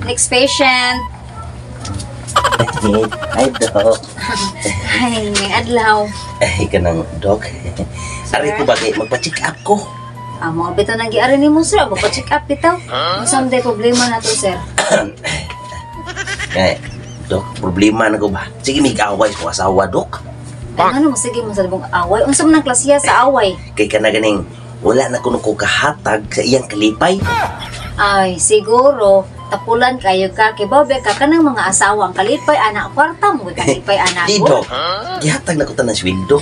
Next patient. Ay, Dok. Ay, may adlaw. Ay, kanang, Dok. Ari ko ba kay magpa-check up ko? Ah, mga bitaw nang giari nimo, sir, abo pa-check up bitaw. Unsa man day problema nato, sir? Eh, Dok, problema na ko ba? Sige, may away ko asawa, Dok. Ay, ano mo sige mo sa libong away? Unsa man ang klasiya sa away? Kay kana ganing wala na kuno ko kahatag sa iyang kalipay. Ay, siguro tapulan kayo ka kay babe ka kanang mga asawa ang kalipay ana kwarta mo kalipay ana Di, ko. Dok. Gihatag na ko tanan sweldo.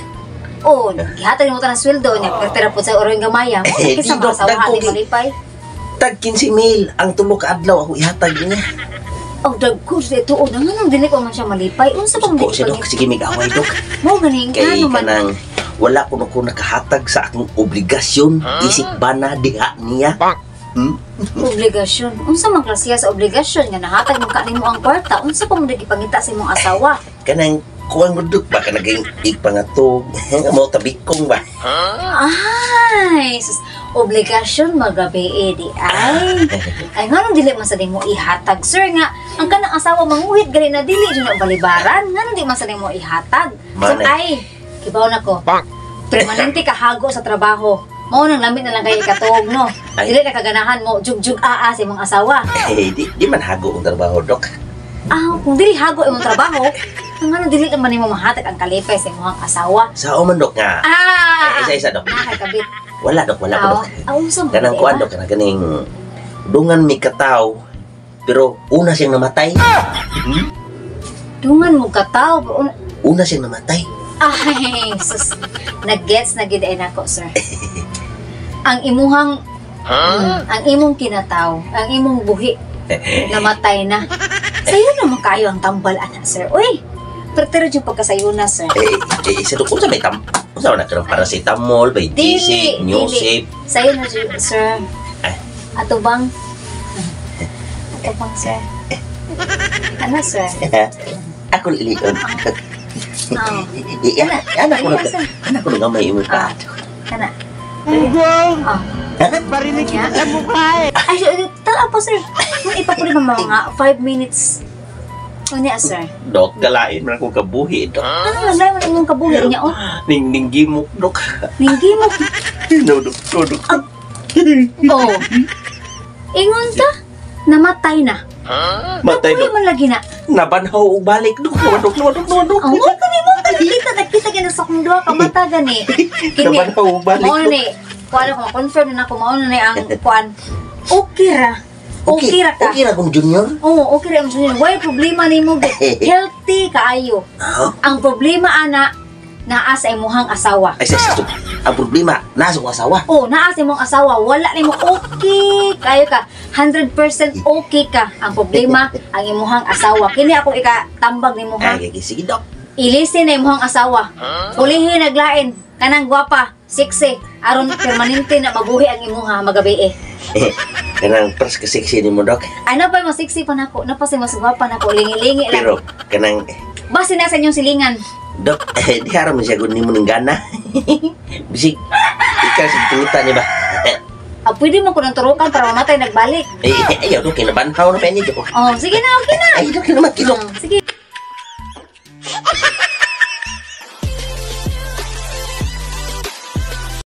Oh, gihatag nimo tanan sweldo niya pertera pud sa oroy gamaya. Mo Eh, kisa di, mga Dok, asawa dagko ani gi- malipay. Tag 15 mil ang tulo ka adlaw ako ihatag niya. Oh, dagko sa ito. Oh, nanganong dili ko man siya malipay. Unsa bang Ko dili siya, Dok, sige may away, Dok. Mo ganing Kay ano man. kanang wala kuno ko nakahatag sa akong obligasyon isip bana diha niya. Obligasyon. Unsa man klasiya sa obligasyon nga nahatag mo ka nimo ang kwarta? Unsa pa mo gipangita sa imong asawa? Kanang kuwang mo, Dok, baka naging igpangatog mo tabikong ba. Ay, sus, obligasyon magabi eh, di ay. Ay nganong dili man sa nimo ihatag, sir, nga ang kanang asawa manguhit gali na dili jud na balibaran. Nganong di man sa nimo ihatag? So Manay. ay, kibaw na ko. Permanente ka hago sa trabaho. Mao nang lamit na lang kayo ikatuog, no. Ay. Dili na kaganahan mo jugjug aa sa imong asawa. Eh, di man hago ang trabaho, Dok. Ah, kung dili hago imong trabaho, ang ano dili naman nimo mahatag ang kalipay sa imong asawa. Sa man, Dok, nga. Ah! Ay, isa isa, Dok. Ah, kay kabit. Wala, Dok, wala ko, Dok. Ah, unsa man? Kanang Di kuan, ba? Dok, kanang ganing dungan mi kataw pero una siyang namatay. Dungan mo kataw. Una siyang namatay. Ay, sus. Nag-gets na gid ay nako, sir. Ang imuhang ang imong kinataw, ang imong buhi namatay na. Sayo naman kayo ang tambal ana, sir. Uy, pero yung pagkasayo na, sir. Eh, eh, isa, Dok, unsa may tam unsa man na kanang paracetamol, may Dili, GC, Newsip. Sayo na, sir. Ay. Ato bang? Ato bang, sir? Ano, sir? Ako lilion. Oh. Eh, ana ko Ano, nag sir? ana ko nga may imo Ah. ka. Kana. Oh. Barinig kita sa mukha eh. Ay, tala pa, sir. Nung ipapuli pa mga 5 minutes. Unya, sir. Dok, kalain man akong kabuhi, Dok. Ano lang man imong kabuhi niya, oh. Ning ning gimok, Dok. Ninggi mo. No, Dok, no, Dok. Oh. Ingon ka. Namatay na. Matay, Kabuhi Dok. man lagi na. Nabanhaw og balik, Dok. No, Dok, no, Dok, no, Dok. Oh, mo kani mo nakita nakita gina sa akong duha ka mata gani. Kini. Nabanhaw og balik, Mao Dok. ni. Kuan ko confirm na nako mao na ni ang kuan. Okay ra. Okay ra ka. Okay ra kung junior. Oo, okay ra mo junior. Why problema nimo gid? Healthy kaayo. Ah. Ang problema ana naa sa imuhang asawa. Ay, sa Dok. Ang problema, nasa akong asawa. Oh, naa sa imong asawa, wala nimo okay kayo ka. 100% okay ka. Ang problema ang imuhang asawa. Kini ako ikatambag nimo ha. Ay, okay, sige, Dok. Ilisin na imuhang asawa. Ulihin naglain kanang gwapa, sexy, aron permanente na mabuhi ang imuha magabi eh. Eh, kanang pras ka sexy nimo, Dok. Ano pa mas sexy pa nako, napa si mas gwapa nako, lingi-lingi lang. Pero kanang Base na sa inyong silingan. Dok, eh, di haram siya gud nimo ning gana. Bisig ikaw sa pangita ni ba? Ah, pwede mo ko nang turukan para mamatay nagbalik. Eh, ayaw, Dok, kinabanhaw na pa niya, Dok. Oh, sige na, okay na. Ay, Dok, naman, Dok. Oh, sige.